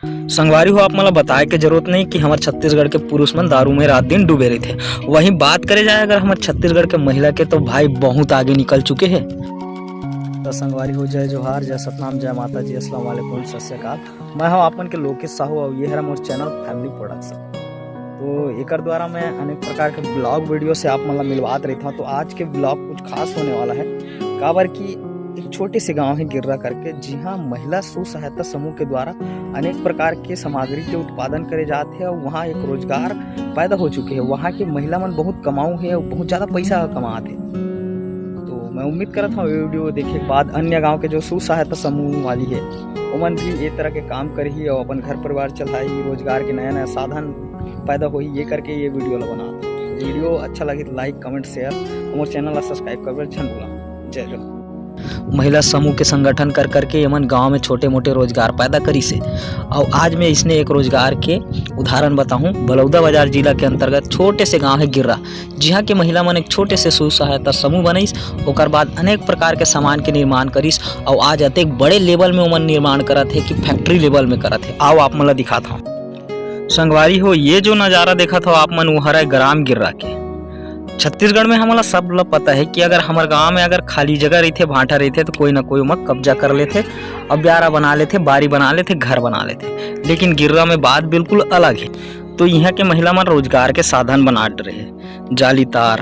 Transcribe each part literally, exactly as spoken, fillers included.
संगवारी हो, आप मन ला बताए के जरूरत नहीं कि हमर छत्तीसगढ़ के पुरुष मन दारू में रात दिन डूबे रहिथे। वहीं बात करे जाए अगर हमर छत्तीसगढ़ के महिला के, तो भाई बहुत आगे निकल चुके हैं। तो संगवारी हो, जय जोहार, जय सतनाम, जय माता जी, अस्सलाम वालेकुम, सत श्री अकाल। मैं हूं आप मन के लोकेश साहू और ये हरा मोर चैनल फैमिली प्रोडक्शन। तो एकर द्वारा मैं अनेक प्रकार के ब्लॉग वीडियो से आप मन ला मिलवात रहता हूँ। तो आज के ब्लॉग कुछ खास होने वाला है, काबर कि एक छोटे से गांव है गिर्रा करके, जिहां महिला स्व सहायता समूह के द्वारा अनेक प्रकार के सामग्री के उत्पादन करे जात हे और वहां एक रोजगार पैदा हो चुके हे। वहां के महिला मन बहुत कमाऊ हे और बहुत ज्यादा पैसा कमात हे। तो मैं उम्मीद करत हूँ ये वीडियो देखे के बाद अन्य गांव के जो स्व सहायता समूह वाली हे, ओमन भी ये तरह के काम करही और अपन घर परिवार चलाही, रोजगार के नया नया साधन पैदा होही, ये करके ये वीडियो ला बनात हूँ। वीडियो अच्छा लगे तो लाइक, कमेंट, शेयर, हमर चैनल ला सब्सक्राइब करबे झन भूला। जय जोहार। महिला समूह के संगठन कर करके एमन गांव में छोटे मोटे रोजगार पैदा करिस हे। और आज मैं इसने एक रोजगार के उदाहरण बताहूं। बलौदा बाजार जिला के अंतर्गत छोटे से गांव है गिर्रा, जिहां के महिला मन एक छोटे से स्व सहायता समूह बनाइस। ओकर बाद अनेक प्रकार के सामान के निर्माण करिस और आज अतेक बड़े लेवल में ओमन निर्माण करत हे कि फैक्ट्री लेवल में करत हे। आओ आप मन ला दिखात हूं। संगवारी हो, ये जो नजारा देखत हो आप मन, वो हरय ग्राम गिर्रा के। छत्तीसगढ़ में हमला सब ला पता है कि अगर हमर गांव में अगर खाली जगह रहिथे, भांटा रहिथे, तो कोई ना कोई ओमा कब्जा कर लेथे, अब ब्यारा बना लेथे, बारी बना लेथे, घर बना लेथे। लेकिन गिर्रा में बात बिल्कुल अलग है। तो इहां के महिला मन रोजगार के साधन बना डरे हे। जालीदार,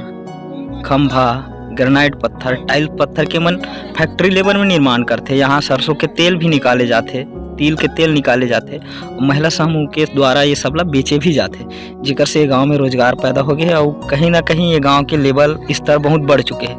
खंभा, ग्रेनाइट पत्थर, टाइल पत्थर के मन फैक्ट्री लेवल में निर्माण करथे। यहाँ सरसों के तेल भी निकाले जाथे, तिल के तेल निकाले जाथे। महिला समूह के द्वारा ये सब ला बेचे भी जाथे, जेकर से गांव में रोजगार पैदा हो गए हे और कहीं ना कहीं ये गांव के लेवल स्तर बहुत बढ़ चुके हे।